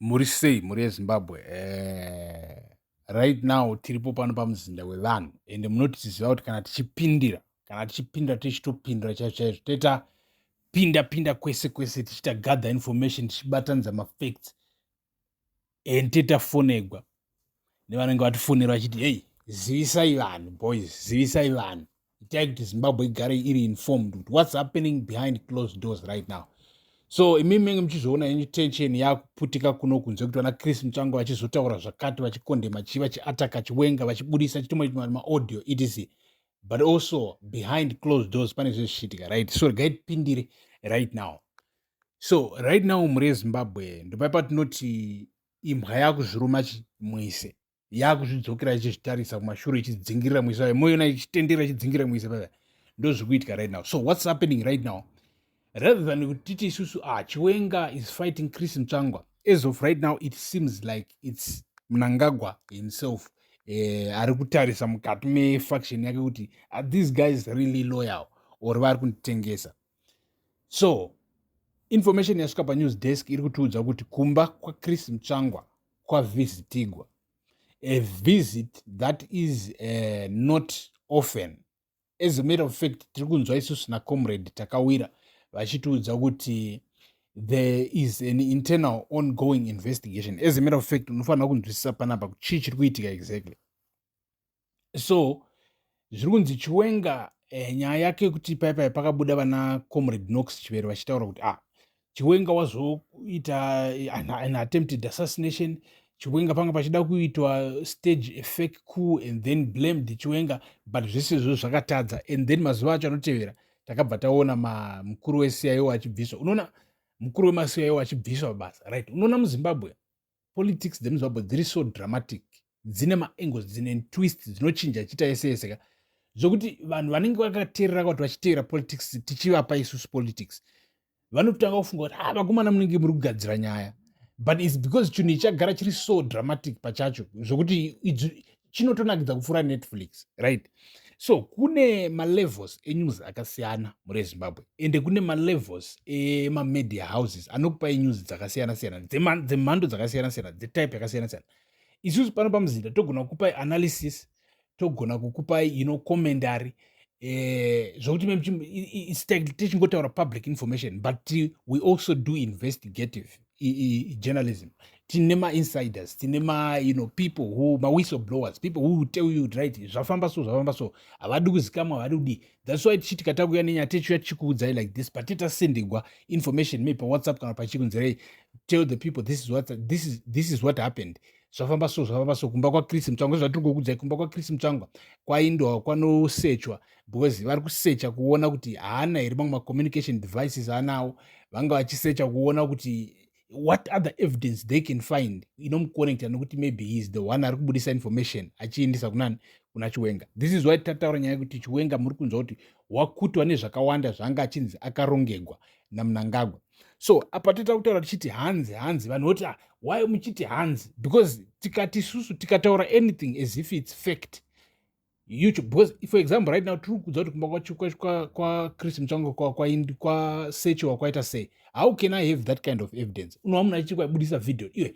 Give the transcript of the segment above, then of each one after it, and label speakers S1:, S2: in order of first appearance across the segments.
S1: Muri sei mhuri yeZimbabwe? Right now tiripo pano pamuzinda wevanhu, ende munotiziva kuti kana tichipindira tichitopindira chaizvo chaizvo, toita pinda pinda kwese kwese, tichiita gather information, tichibatanidza mafacts, and toita fonegwa nevanenge vatifonera vachiti, "Hei, zivisai vanhu, boys, zivisai vanhu, itai kuti Zimbabwe igare iri informed kuti what's happening behind closed doors right now." So imi menge muchizoona yenyu tension yakuputika kuno kunze, kuti vana Chris Mutsvangwa vachizotaura zvakati, vachikondema chi, vachiataka Chiwenga, vachibudisa chitomwe maaudio, etc. But also behind closed doors pane zvezvichiitika, right? So regai tipindire right now. So right now, mhuri yeZimbabwe, ndopai patinoti imbwa yakuzviruma chimwise, yakuzvidzokera ichizvitarisa kumashure, ichidzingirira mwise wayo. Moiona ichitendera, ichidzingirira mwise paya. Ndo zviri kuitika right now. So what's happening right now, rather than kuti titi isusu, ah, Chiwenga is fighting Chris Mutsvangwa, as of right now it seems like it's Mnangagwa himself ari kutarisa mukati mefaction yake kuti, "Are these guys really loyal or vari kunditengesa?" So information yasvika panews desk iri kutiudza kuti kumba kwaChris Mutsvangwa kwavhisitigwa, a visit that is not often. As a matter of fact, tiri kunzwa isusu nacomrade Takawira vachitiudza kuti there is an internal ongoing investigation. As a matter of fact, unofanira kunzwisisa panapa chii chiri kuitika exactly. So zviri kunzi Chiwenga, nyaya yake yekuti paipai pakabuda vana Comrade Knox Chivero vachitaura kuti, ah, Chiwenga wazoita an attempted assassination, Chiwenga panga pachida kuitwa stage a fake coup and then blamed Chiwenga, but zvese izvozvo zvakatadza. And then mazuva acho anotevera takabva taona mukuru weCIO achibviswa. Unoona mukuru wemaCIO achibviswa basa, right? Unoona muZimbabwe, politics dzemuZimbabwe dziri so dramatic, dzine maangles, dzine twist, dzinochinja chiita yese yese ka, zvokuti vanhu vanenge vakateerera kuti vachiteera politics, tichivapa isusu politics, vanotanga kufunga kuti, ah, vakomana, munenge muri kugadzira nyaya. But it's because chinhu ichagara chiri so dramatic pachacho, zvokuti chinotonakidza kupfuura Netflix, right? So kune malevels enews akasiyana muri Zimbabwe, ende kune malevels emamedia houses anokupai news dzakasiyana siyana, dzemhando dzakasiyana siyana, dzetype yakasiyana siyana. Isusu pano pamuzinda togona kukupai analysis, togona kukupai commentary, zvokuti tichingotaura public information, but we also do investigative journalism. Tine mainsiders, tine ma people who mawhistleblowers, people who tell you, right, zvafamba so, zvafamba so. Havadi kuzikamwa, havadi kudii. That's why tichiti katakuya nenyaya, tichiuya tichikuudzai like this, but titasendegwa information maybe paWhatsApp kana pachikunzerei, "Tell the people this is what happened, zvafamba so, zvafamba so kumba kwaChris Mutsvangwa." Zvatiri kukuudzai, kumba kwaChris Mutsvangwa kwaindwa, kwanosechwa, because vari kusecha kuona kuti haana here mamwe macommunication devices anawo. Vanga vachisecha kuona kuti what other evidence they can find inomuconnecta nokuti maybe he is the one ari kubudisa information achiendesa kunani, kuna Chiwenga. This is why tataura nyaya yekuti Chiwenga, muri kunzwa kuti wakutwa nezvakawanda zvanga achinzi akarongegwa naMnangagwa. So apa toita kutaura tichiti hanzi, hanzi, vanhu voti, "Ah, why muchiti hanzi?" Because tikati isusu tikataura anything as if it's fact, YouTube, because for example right now tiri kudza kuti kumba kwaChris Mutsvangwa kwasechiwa, kwaita sei? How can I have that kind of evidence? Unova munhu achichi kwaibudisa video iwe.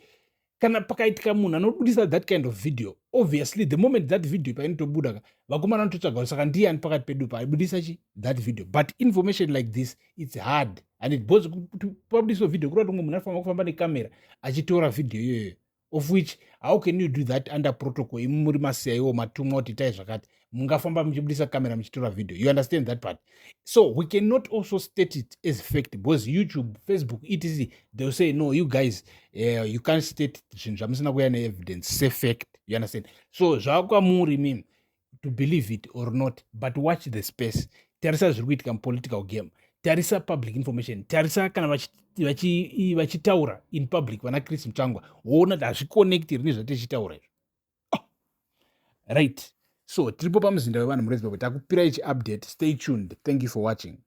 S1: Kana pakaitika munhu anobudisa that kind of video, obviously the moment that video painotobuda, vakomana vanototsvaga, saka ndiani pakati pedu paaibudisa chi that video? But information like this, it's hard, and it because kuti pabudiswa video kuri kuti umwe munhu anofanira kufamba nekamera achitora video iyoyo, of which how can you do that under protocol? Imi muri maCIO, matumwa kuti itai zvakati, mungafamba muchibudisa kamera muchitora video? You understand that part? So we cannot also state it as fact, because YouTube, Facebook, etc., they'll say, "No, you guys, you can't state zvinhu zvamusina kuya neevidence sefact." You understand? So zvakwamuri mimi to believe it or not, but watch the space. Tarisa zviri kuitika mupolitical game, tarisa public information, tarisa kana vachitaura in public vana Chris Mutsvangwa, woona kuti hazviconnecti rini zvatichitaura izvo. Oh. Right, so tiripo pamuzinda wevanhu muri Zimbabwe, takupirai chiupdate. Stay tuned. Thank you for watching.